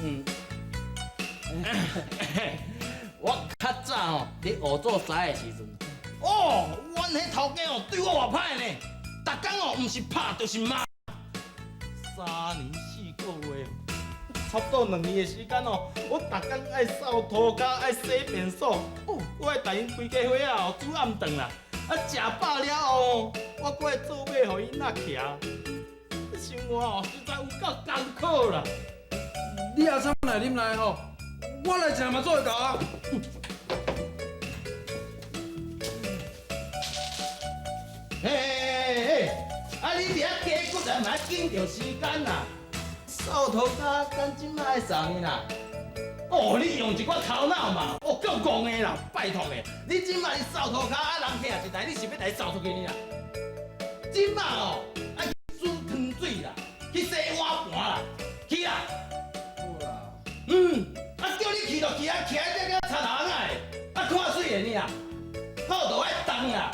嗯，我較早吼，咧學做師的時陣，哦，阮彼頭家哦對我偌歹呢，逐工哦毋是拍就是罵。3年4個月，差不多2年的時間哦，我逐工愛掃塗跤，愛洗便所，哦，我愛帶𪜶規家伙仔哦煮暗頓啦。啊，食飽了後，我閣愛做馬予𪜶仔騎。生活哦，實在有夠艱苦啦。你阿三來啉來吼，我來食嘛做會到啊。嘿嘿嘿，啊你佇遐加骨力嘛愛緊著時間啦。掃塗跤，咱這馬愛送伊啦。哦，你用一寡頭腦嘛，哦，夠戇的啦，拜託的。你這馬你掃塗跤，啊人客也一來，你是欲來掃出去呢啦？這馬哦，愛去煮湯水啦，去洗碗盤啦，去啦。好啦。嗯，啊叫你去就去啊，徛在這個賊人仔的，啊看媠的你啊，好就愛動啦，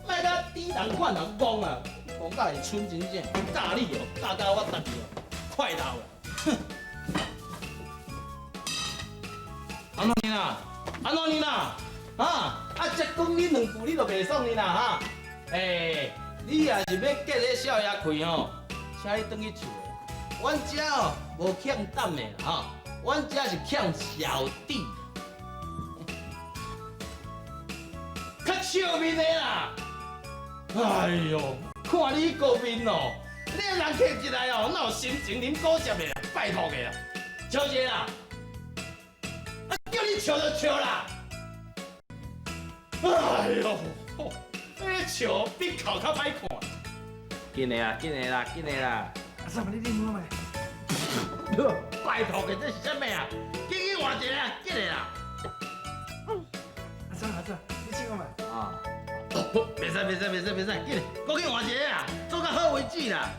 莫甲豬人款啊戇啊，戇甲會蠢真正，教你哦，教到我家己哦，快老啦。哼。按怎呢啦？按怎呢啦？啊！啊，才講你兩句，你就袂爽呢啦哈？欸，你若是欲結彼少爺氣吼，請你轉去厝。阮遮哦無欠膽的啦吼，阮遮是欠小弟，較笑面的啦。哎喲，看你個面哦，你人客一來哦，哪有心情啉果汁的啦？拜託的啦，笑一下啦。叫你笑就笑啦！哎喲，那笑比哭較歹看。緊的啦，緊的啦，緊的啦！阿三，你啉看覓？拜託的，這是啥物啊？緊去換一個啊，緊的啦！阿三，阿三，你試看覓？啊，袂使，袂使，袂使，袂使，緊，閣去換一個啊，做較好為止啦。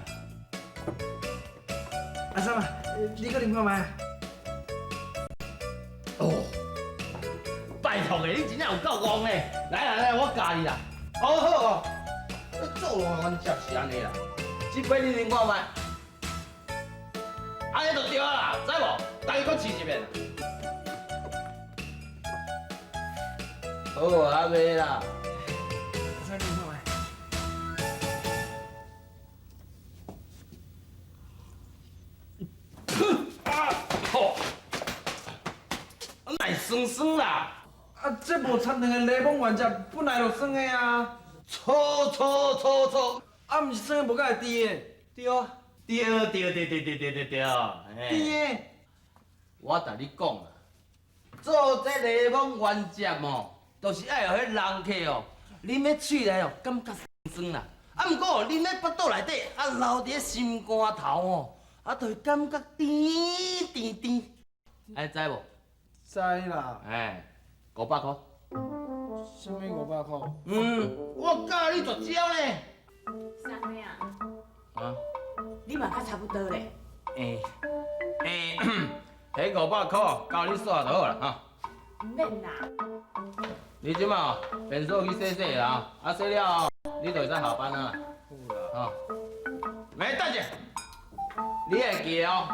阿三啊，你閣啉看覓？哦，拜託的，你真正有夠戇的！來來來，我教你啦。哦好哦，做原則是按呢啦。這杯你啉看覓？按呢就對啦，知無？逐家閣試一遍。好啊，袂啦。阿三，你啉看覓？啊！吼！哪會酸酸啦？啊，這無摻兩个檸檬原汁，本來就酸的啊。錯錯錯錯！啊，毋是酸的無佮會甜的。對啊，對對對對對對對對。甜的。我共你講啦，做這檸檬原汁哦，就是愛予彼人客哦，啉咧喙內哦，感覺酸酸啦。啊，毋過啉咧腹肚內底，啊留佇咧心肝頭哦，啊，就會感覺甜甜甜。愛知無？知啦。哎，500箍。啥物500箍？嗯，我教你絕招呢。啥物啊？啊？你嘛較差不多咧。欸欸，彼500箍交你煞就好啦，哈。毋免啦。你這馬便所去洗洗啦，啊洗了後，你就會使下班啊。好啦。哈。沒等者，你會記得哦，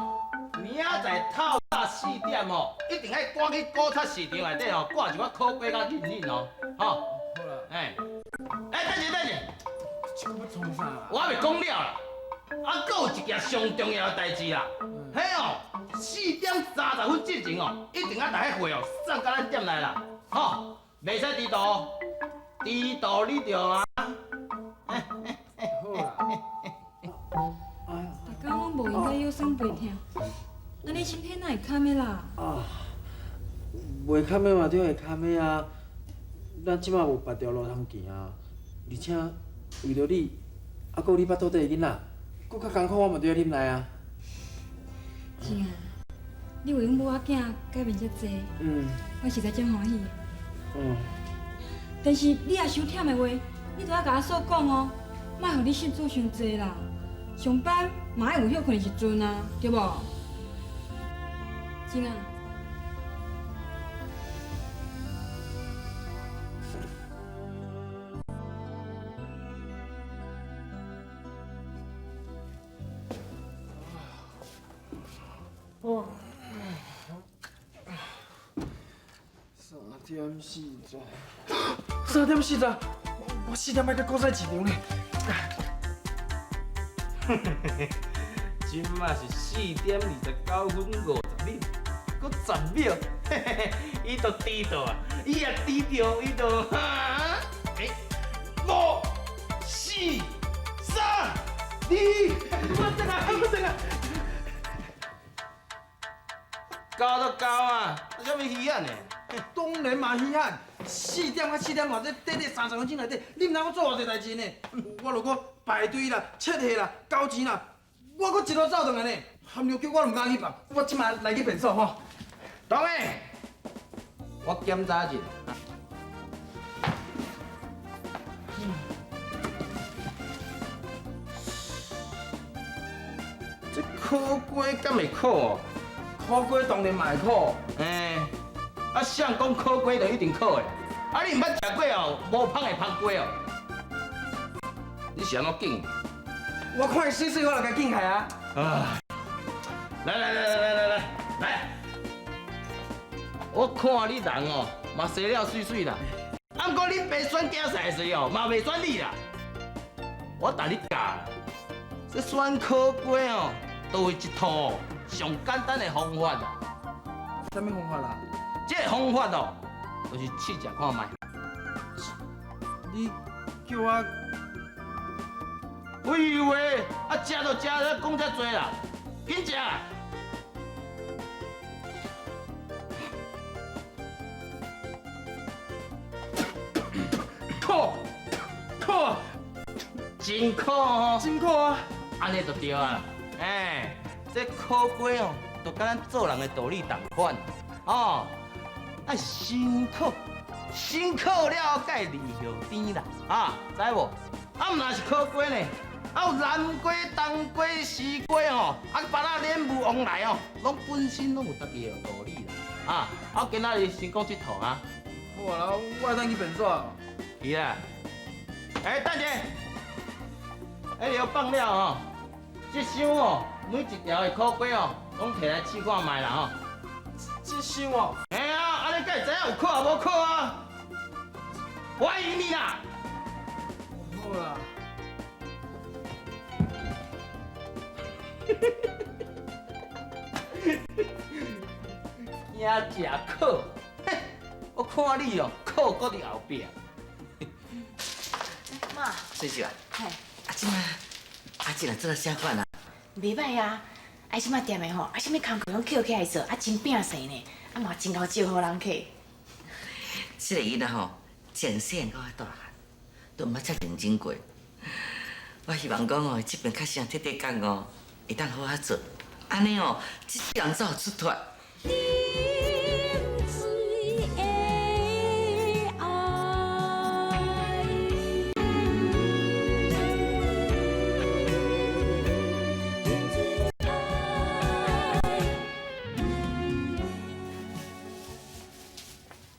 明仔載透早4點哦，一定愛趕去古賊市場內底哦，掛一寡苦瓜佮銀杏哦，吼。好啦。欸，欸，等者等者。這閣欲創啥啦？我還袂講了啦，啊，閣有一件上重要的代誌啦，彼哦，4點30分之前哦，一定愛共彼貨哦送到咱店內啦，吼，袂使遲到，遲到你就啊。好啦。逐工攏無閒甲腰酸背痛，按呢身體哪會堪的啦？啊，袂堪的嘛，著會堪的啊。咱這馬無別條路通行啊，而且為著你，啊，閣有你腹肚底的囡仔，閣較艱苦，我嘛著愛忍耐啊。是啊，你為阮母仔囝改變遮濟，我實在真歡喜。但是你若傷忝的話，你著愛共阿嫂講哦，莫予你穡做傷濟啦。上班嘛愛有歇睏的時陣啊，對無？真啊。哦。点四十，3点40，我4点爱去古早市场呢。这马是4点29分50秒，阁10秒，嘿嘿嘿，伊就迟到啊！伊若迟到，伊就哈，欸，5、4、3、2，我转来，我转来。交就交啊，啥物稀罕的？当然嘛稀罕，4点到4点外，这短短30分钟内底，你毋知我做偌济代志呢？我如果排队啦、切货啦、交钱啦，我阁一路走转来呢。含尿叫我毋敢去放，我这马来去便所吼。当然，我检查一下。这苦瓜敢会苦哦？苦瓜当然嘛会苦。欸，啊，谁讲苦瓜就一定苦的？啊，你毋捌食过哦，无芳的芳瓜哦。你是按怎敬？我看伊水水，我就共敬起来啊。啊！来来来来来来来来，我看你人哦，嘛生了媠媠啦。啊，毋过恁爸选竞赛的时哦，嘛袂选你啦。我共你教，这选苦瓜哦，都有一套上简单的方法啦。啥物方法啦？这个方法哦，就是试食看觅。你叫我？废话，啊，食就食，讲遮济啦，紧食。苦，苦，真苦吼！真苦啊！按呢就对啊。欸，这苦瓜哦，就佮咱做人的道理同款哦。爱辛苦，辛苦了才会离后甜啦，啊，知无？啊，毋若是苦瓜呢，啊有南瓜、冬瓜、西瓜吼，啊芭乐、莲雾、往来哦，拢本身拢有家己的道理啦。啊，我今仔日先讲这套啊。好啊，我会当去便所。去啦。欸，等者，迄个放了吼，这箱哦，每一条的苦瓜哦，拢提来试看觅啦吼。这箱哦？嘿啊，按呢才会知影有苦抑无苦啊。欢迎你啦。好啦。惊食苦，我看你哦，苦阁伫后壁。妈，水水啊，嘿，啊这马，啊这若做啥款啊？袂歹啊，啊这马店的吼，啊啥物工课拢捡起来做，啊真拼势呢，啊嘛真𠢕招呼人客。这个囡仔吼，从细汉到大汉，都毋捌遮认真过。我希望讲哦，这边较啥彻底讲哦，会当好好做，按呢哦，这世人才有出脱。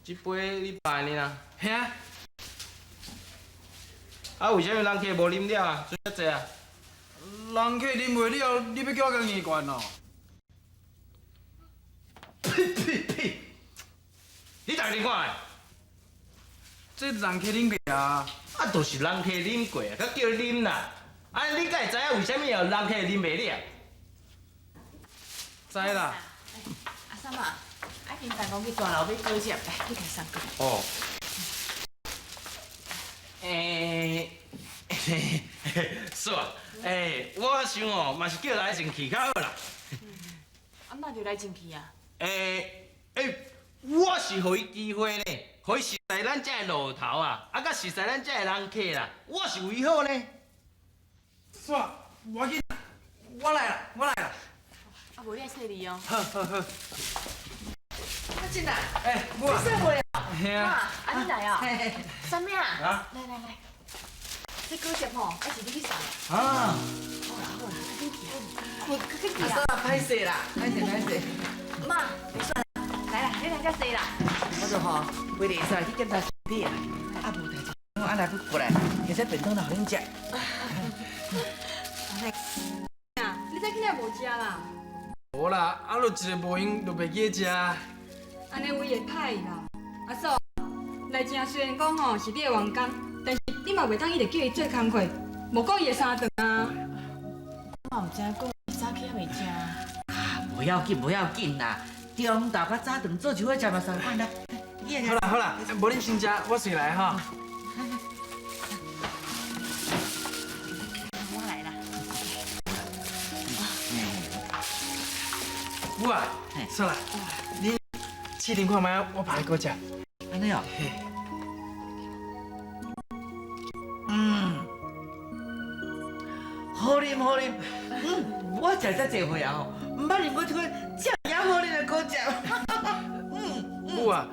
这杯你办的啦？嘿啊。啊，为啥物人客无啉了啊？剩遮济啊？人客啉袂了，你欲叫我共硬灌哦？呸呸呸！你逐日啉看觅？这人客啉过啊？啊，就是人客啉过啊，阁叫你啉啦。啊，你敢会知影为啥物哦人客啉袂了？知啦。阿三啊，啊，紧办公去大楼买果汁，来，你共送过来。哦。欸，嫂啊，欸，我想哦，嘛是叫来一去较好啦。啊，哪就来进去啊？欸欸，我是予伊机会呢，予伊熟似咱这个路头啊，啊，佮熟似咱这个人客啦，我是为好呢。嫂，无要紧，我来啦，我来啦。啊，无你爱细腻哦。好好好。阿进来。欸，我。你说袂哦？嘿啊。妈，啊你来哦。啥物啊？啊。来来来，这果汁吼，还是你去送的。啊。好啦好啦，较紧去啊！无较紧去啊！阿嫂，歹势啦，歹势歹势。妈，袂算啦，来啦，你来遮坐啦。我就吼，规日会使去检查身体啊，啊无代志，我来不过来，或者便当来予恁食。啊，你早起来无食啦？无啦，啊，就一个无闲，就袂记得食。按呢胃会歹啦。阿嫂，内情虽然讲吼是你的员工，但是你嘛袂当一直叫伊做工课，无顾伊的三顿啊。我嘛毋知影讲早起犹未食。无要紧，无要紧啦，中昼佮早顿做一伙食嘛，相款啦。好啦好啦，无恁先食，我随来哈。我来啦。母啊，算啦，你试啉看觅，我拍的果汁。按呢哦。嗯，好啉好啉，嗯，我食遮济岁啊吼，毋捌啉过这款遮尔好啉的果汁。母啊，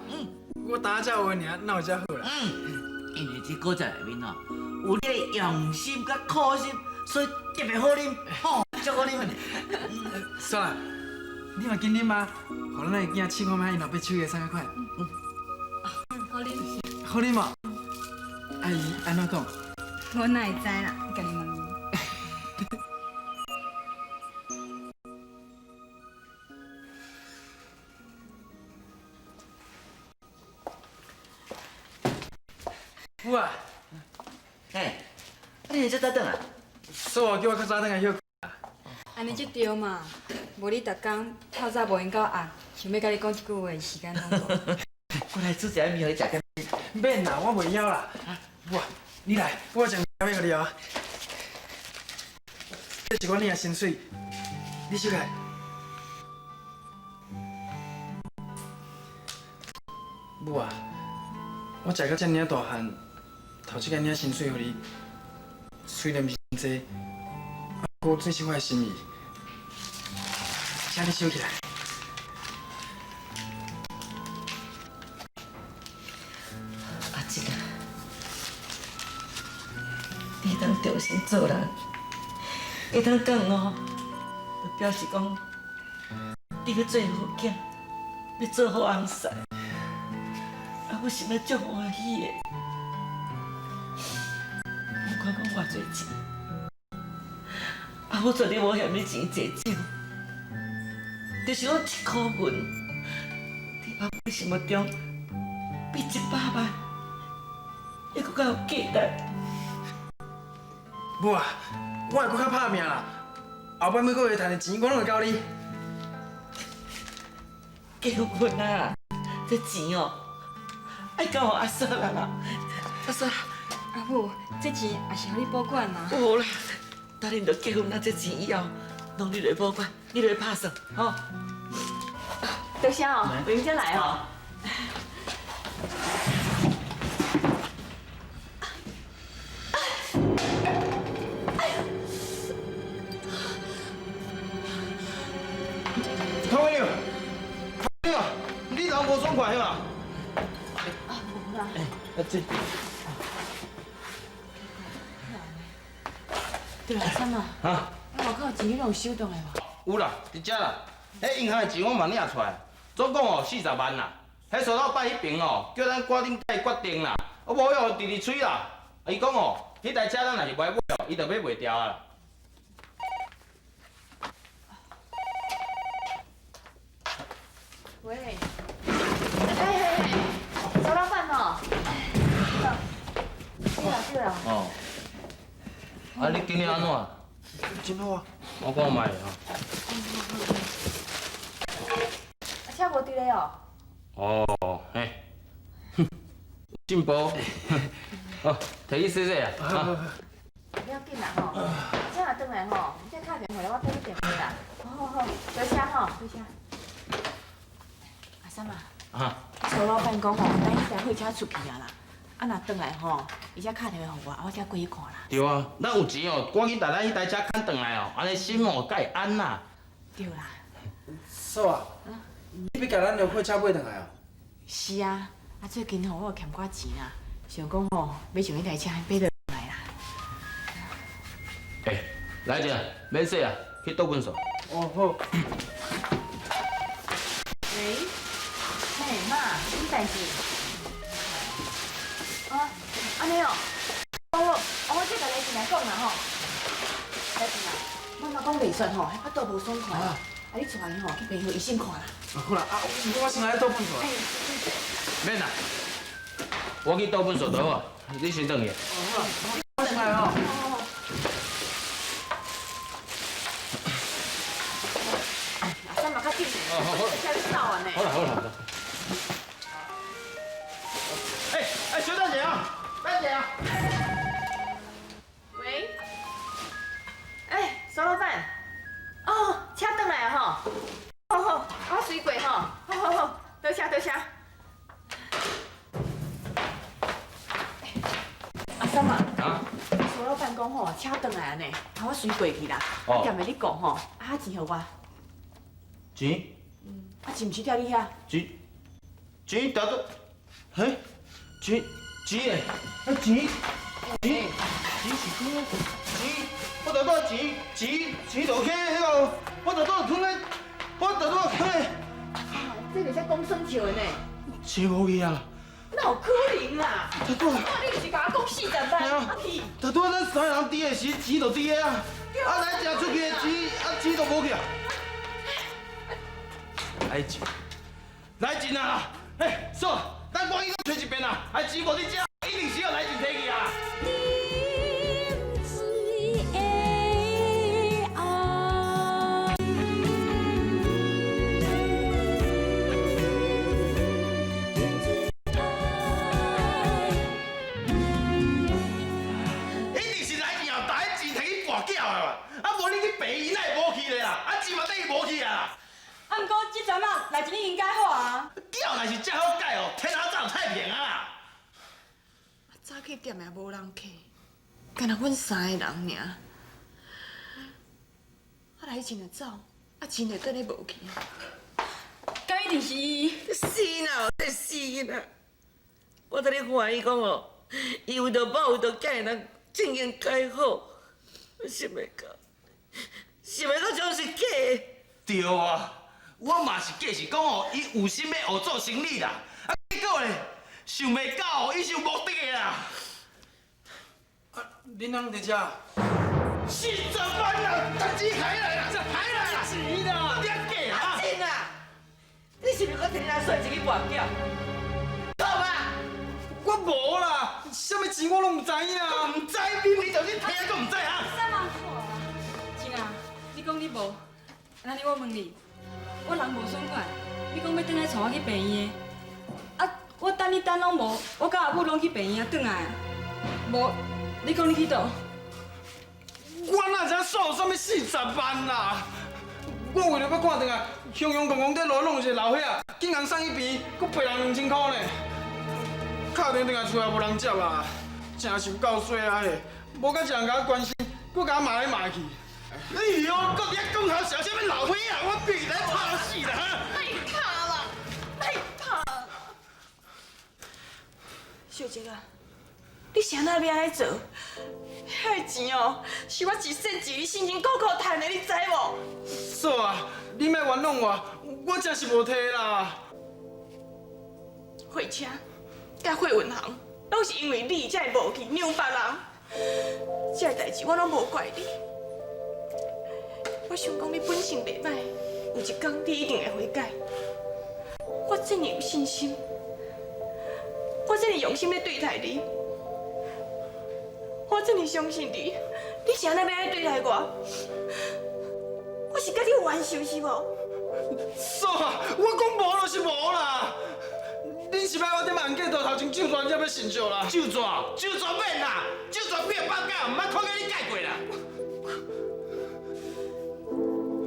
我当才有的尔，哪有遮好啦？嗯，因为这果汁内面哦，有你的用心佮苦心，所以特别好啉，吼，足好啉的。算啦，你嘛紧啉啊，予咱的囝试看觅，𪜶老爸手艺啥物款？好啉。好啉无？啊伊按怎讲？我哪会知啦？你家己问伊。母啊，嘿，啊你会遮早转来？嫂仔叫我较早转来歇睏。按呢才对嘛，无你逐工透早无闲到暗，想欲佮你讲一句话，时间拢无。我来煮一下面予你食。免啦，我袂枵啦。母啊，你来，我有一项物予你哦。这是我领的薪水，你收起来。母啊，我食到遮尔大汉，头一摆领薪水予你，虽然毋是真济，不过这是我的心意，请你收起来。阿姊啊，你会当重新做人，会当感悟，就表示讲，你欲做好囝，欲做好翁婿，啊，我心内足欢喜的。不管讲偌济钱，啊，我绝对无嫌你钱济少，就是讲一箍银，伫阿母心目中比100万犹阁较有价值。母啊，我会阁较拍拼啦，后摆每个月趁的钱，我拢会交你。结婚啊，这钱哦，爱交予阿嫂啦啦，阿嫂。阿母，这钱也是予你保管啦。有啦，等恁著结婚啊，这钱以后，拢你来保管，你来拍算，吼。多谢哦，明才来哦。汤会长，会长，你人无爽快啊？啊，无啦。啊这。对啦，三啊。哈。啊，外口钱你拢有收转来无？有啦，伫遮啦。彼银行的钱我嘛领出来，总共哦40万啦。彼苏老板彼边哦，叫咱赶紧共伊决定啦，啊无伊直直催啦。伊讲哦，彼台车咱若是无爱买哦，伊就欲卖掉啊啦。喂，哎哎哎，苏老板哦，对啦对啦。哦。啊，你今日按怎？真好啊。我看觅吼。啊，车无伫咧哦。哦，嘿，哼，进步。好，提去洗洗啊。不要紧啦吼，车若转来吼，你再敲电话来，我缀你电话啦。好好好，多谢吼，多谢。阿三啊，啊，苏老板讲吼，等彼台货车出去啊啦，啊若转来吼，伊才敲电话予我，啊我才过去看啦。对啊，咱有钱哦，赶紧共咱彼台车牵转来哦，按呢心哦才会安啦。对啦。嫂啊，你欲共咱的货车买转来哦？是啊，啊最近吼我有欠寡钱啦，想讲吼欲将彼台车买转来啦。欸，来者，免洗啊，去倒粪扫。哦好。喂，嘿妈，什么代志？啊，按呢哦，好，啊我再共来进来讲啦吼。来进来，妈妈讲袂说吼，彼肚无爽快，啊你带伊吼去病院医生看啦。啊好啦，啊我先来倒粪扫。免啦。我去倒本数就好啊，你先转去。我转来哦。阿三嘛较紧，车你走啊呢。好啦好啦。哎哎，小等一下啊，等一下啊。喂，哎，苏老板，哦，车转来啊吼，好好，我随过吼，好好好，多谢多谢。阿三啊，啊，苏老板讲吼，车转来啊呢，啊我随过去啦，哦啊踮咧你讲吼，啊钱予我，钱啊钱毋是踮你遐？钱钱调到，嘿，钱钱嘞，啊钱钱钱是讲钱，我头拄钱钱钱就去彼个，我头拄囥咧，我头拄囥咧，这袂使讲耍笑的呢，钱无去啊！哪有可能啦？头拄。你毋是共我讲40万？啊去！头拄咱三个人伫的时，钱就伫个啊，啊来食出去的钱，啊钱都无去啊。来钱，来钱啊！哎，嫂，咱赶紧阁揣一遍啊！啊钱无伫遮，一定是予来钱提去啊！一定是来钱后，把彼钱提去跋筊的嘛！啊，无你去病院哪会无去咧啦？啊，钱嘛等于无去啊！啊，毋过这阵仔代志已经解好啊。筊若是遮好解哦，天下早有太平啊啦！早起店也无人客，干焦阮三个人尔。啊，来钱就走，啊钱就转咧无去。敢一定是伊？死啦！这死啦！我伫咧欢喜讲哦，伊为著某，为著囝的人正经解好，我想袂到，想袂到这是假的。对啊，我嘛是计是讲哦，伊有心欲学做生意啦，啊结果咧，想袂到伊是有目的的啦。啊，恁人伫遮？40万啦，趁钱开来啦，开来啦，钱啦！你遐假啊？真啊！你是毋是阁提阿帅钱去跋筊？讲啊！我无啦，啥物钱我拢毋知影。毋知，明明就是提，阁毋知啊？啥嘛错啊？钱啊，你讲你无，按呢我问你，我人无爽快，你讲欲转来带我去病院的，啊，我等你等拢无，我佮阿母拢去病院啊，转来，无，你讲你去佗？我哪知影煞有啥物40万啦？我为著欲看转来，雄雄戆戆伫路弄一个老岁仔，竟然送去病院，阁赔人2000箍呢。敲电话转来厝也无人接啊，真是有够衰仔的，无甲一人共我关心，阁共我骂来骂去。哎呦，阁伫遐讲好笑，啥物老岁仔，我必来拍死啦！莫拍啦，莫拍啦！秀芝啊，你是按怎欲按呢做？彼个钱哦，是我一仙一厘辛辛苦苦趁的，你知无？嫂啊，你莫冤枉我，我真是无提啦。货车佮货运行，拢是因为你才会无去，让别人。这个代志我拢无怪你。我想讲你本性袂歹，有一天你一定会悔改。我这么有信心，我这么用心咧对待你，我这么相信你，你是按怎欲按呢对待我？我是佮你有冤仇是无？嫂啊，我讲无就是无啦。恁是欲我踮红过道头前咒煞才欲信笑啦？咒煞，咒煞免啦，咒煞几个放假，毋捌看见你改过啦。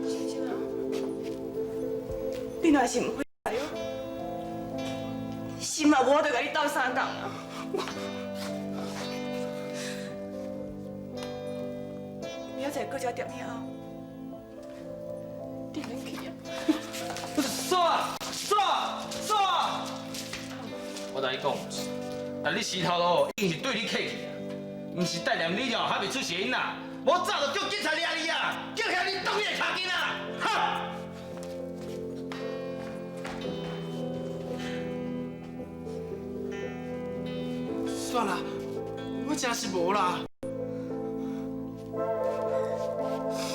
小静啊，你若是毋悔改哦，心嘛无法度共你斗相共啊。明仔载过才踮遐，你免去啊。嫂啊，嫂啊，嫂啊！我同你讲，但你死头路一定是对你客气啊，毋是等念你了还袂出声音啦，无早就叫警察掠你啊，叫遐你动你的跤筋啊！哈！算啦，我真是无啦。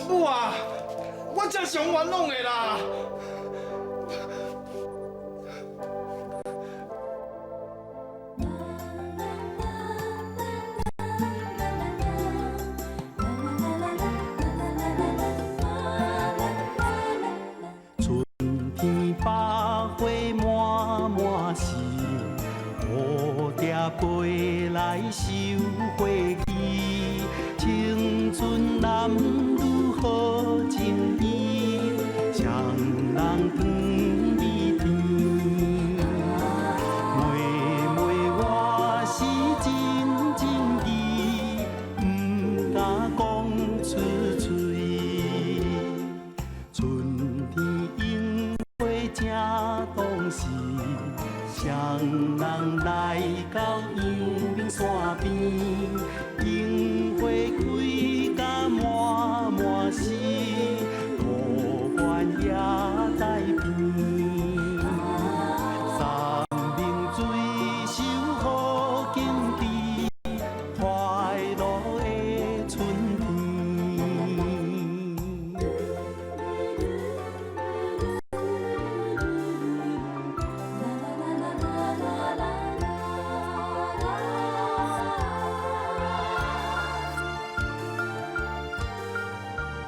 母啊，我真是冤枉的啦。飛來收花期，青春男女好情意，雙人糖蜜甜。妹妹我是真情意，毋敢講出喙。春天櫻花正當時，雙人來到陽明山邊。